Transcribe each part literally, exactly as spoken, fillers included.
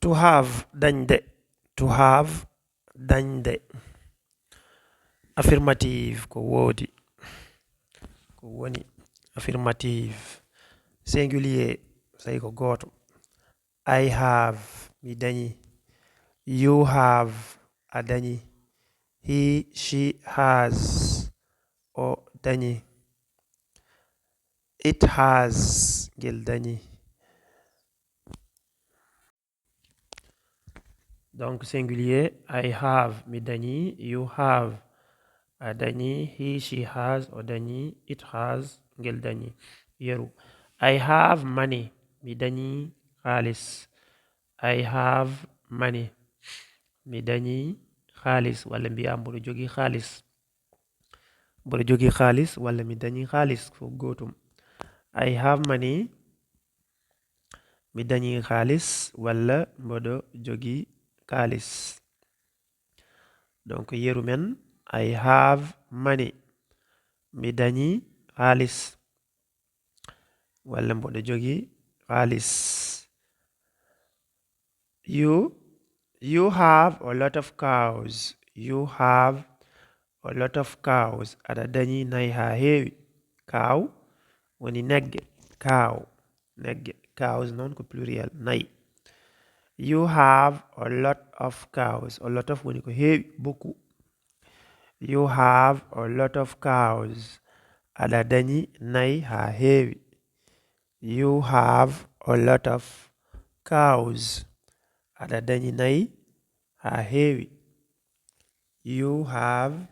To have, dañde. To have, dañde. Affirmative, ko woodi. Ko woni. Affirmative. Singulier, so tawi ko gooto. I have, mi dañi. You have, a dañi. He, she has, o dañi. It has, ngel dañi. Donc, singulier, I have, mi dañi. You have, a dañi. He, she has, o dañi. It has, ngel dañi. Yeru. I have money, mi dañi xaalis. I have money, mi dañi xaalis. Walla mbiyaa mboɗo jogii xaalis. Mboɗo jogii xaalis walla mi dañi xaalis, fof gootum. I have money, mi dañi xaalis walla mboɗo jogii xaalis. Donc, yeru men, I have money, mi dañi xaalis walla mboɗo jogii xaalis. You, you have a lot of cows. You have a lot of cows. Aɗa dañi nayi haa heewi. Cow woni nagge. Cow, nagge. Cows noon ko pluriel, nayi. You have a lot of cows. A lot of woni ko heewi, beaucoup. You have a lot of cows. Aɗa dañi nayi haa heewi. You have a lot of cows. Aɗa dañi nayi haa heewi. You have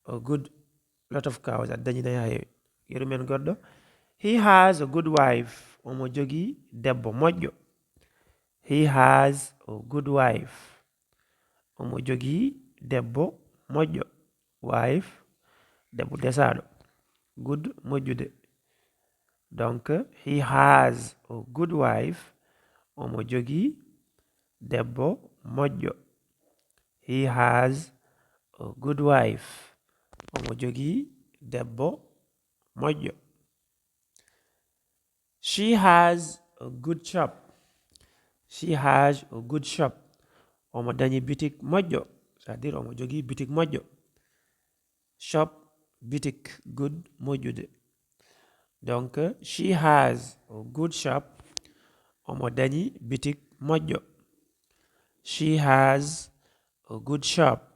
a good lot of cows. Aɗa dañi nayi haa heewi. Yeru men goɗɗo. He has a good wife. Omo jogii debbo moƴƴo. He has a good wife. Omo jogii debbo moƴƴo. Wife, debbo desaaɗo. Good, moƴƴude. Donc, he has a good wife. Omo jogii debbo moƴƴo. He has a good wife. Omo jogii debbo moƴƴo. She has a good shop. She has a good shop. Omo dañi bitik moƴƴo. C'est-à-dire, omo jogii bitik moƴƴo. Shop, bitik, good, moƴƴude. Donc, she has a good shop. Omo dañi bitik moƴƴo. She has a good shop.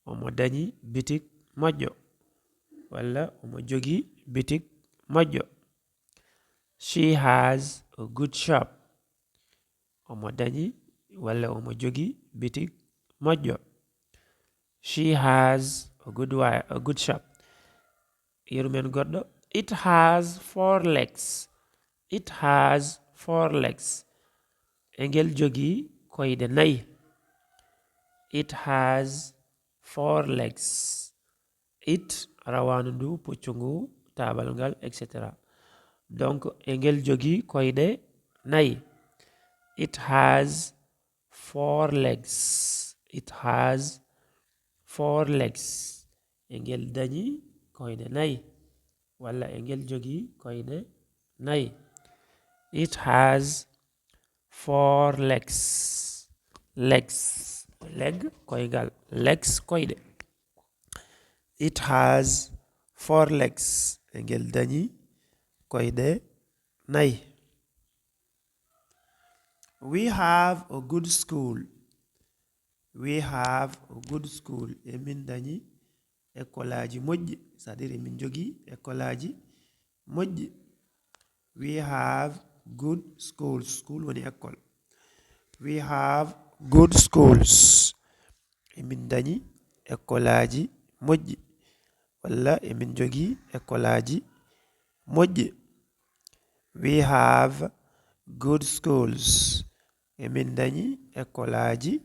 Omo dañi bitik moƴƴo. Walla omo jogii bitik moƴƴo. She has a good shop. Omo dañi walla omo jogii bitik moƴƴo. She has a good wi-, a good shop. Yeru men goɗɗo. It has four legs. It has four legs. Engel jogii koyɗe nayi. It has four legs. It, rawaandu ndu, puccu ngu, taabal ngal, et cetera. Donc, engel jogii koyɗe nayi. It has four legs. It has four legs. Engel dañi koyɗe nayi. Walla engel jogii koyɗe nayi. It has four legs. Legs. Leg, koyngal. Legs, koyɗe. It has four legs. Engel dañi koyɗe nayi. We have a good school. We have a good school. Emin dañi ekkolaaji moƴƴi. C'est-à-dire, emin jogii ekkolaaji moƴƴi. We have good schools. School woni école. We have good schools. Emin dañi ekkolaaji moƴƴi. Walla emin jogii ekkolaaji moƴƴi. We have good schools. Emin dañi ekkolaaji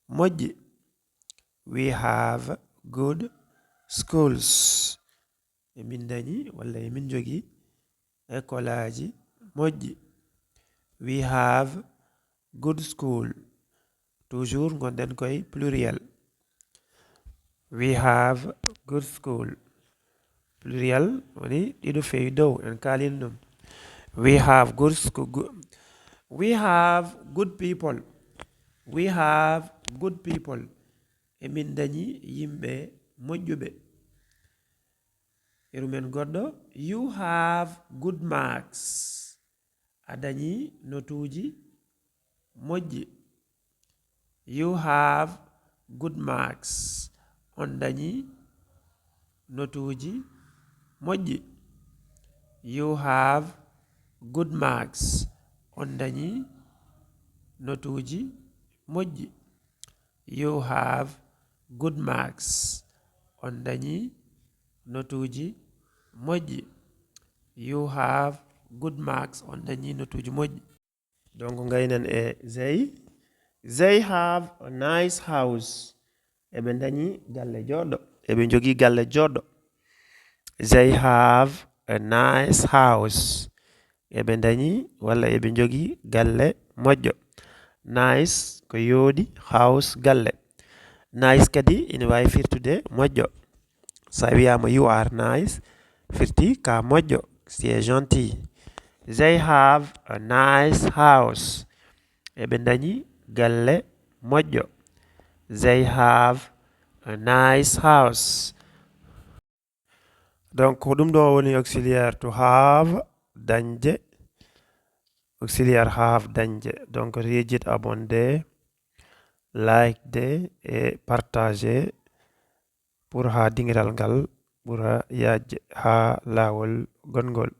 moƴƴi. We have good schools. Emin dañi walla emin jogii ekkolaaji moƴƴi. We have good school. Toujours ngonɗen koye pluriel. We have good school. Pluriel woni ɗiɗo feewi dow, en kaalino ɗum. We have good scho-, gu-, We have good people. We have good people. Emin dañi yimɓe moƴƴuɓe. Yeru men goɗɗo. You have good marks. A dañi notuuji moƴƴi. You have good marks. On dañi notuuji moƴƴi. You have good marks. On dañi notuuji moƴƴi. You have good marks. On dañi notuuji moƴƴi. You have good marks. On dañi notuuji moƴƴi. Donc, ngaynen e they. They have a nice house. Eɓe dañi galle jooɗo. Eɓe njogii galle jooɗo. They have a nice house. Eɓe dañi walla eɓe njogii galle moƴƴo. Nice ko yooɗi, house galle. Nice kadi ina waawi firtude moƴƴo. So a wiyaama you are nice, firti ka moƴƴo, tu es gentil. They have a nice house. Eɓe dañi galle moƴƴo. They have a nice house. Donc, ko ɗum ɗo woni auxiliaire to have, dañde. Auxiliaire have, dañde. Donc, rejiɗ, abonde, like de e partage pour haa dingiral ngal ɓura yaajde haa laawol gongol.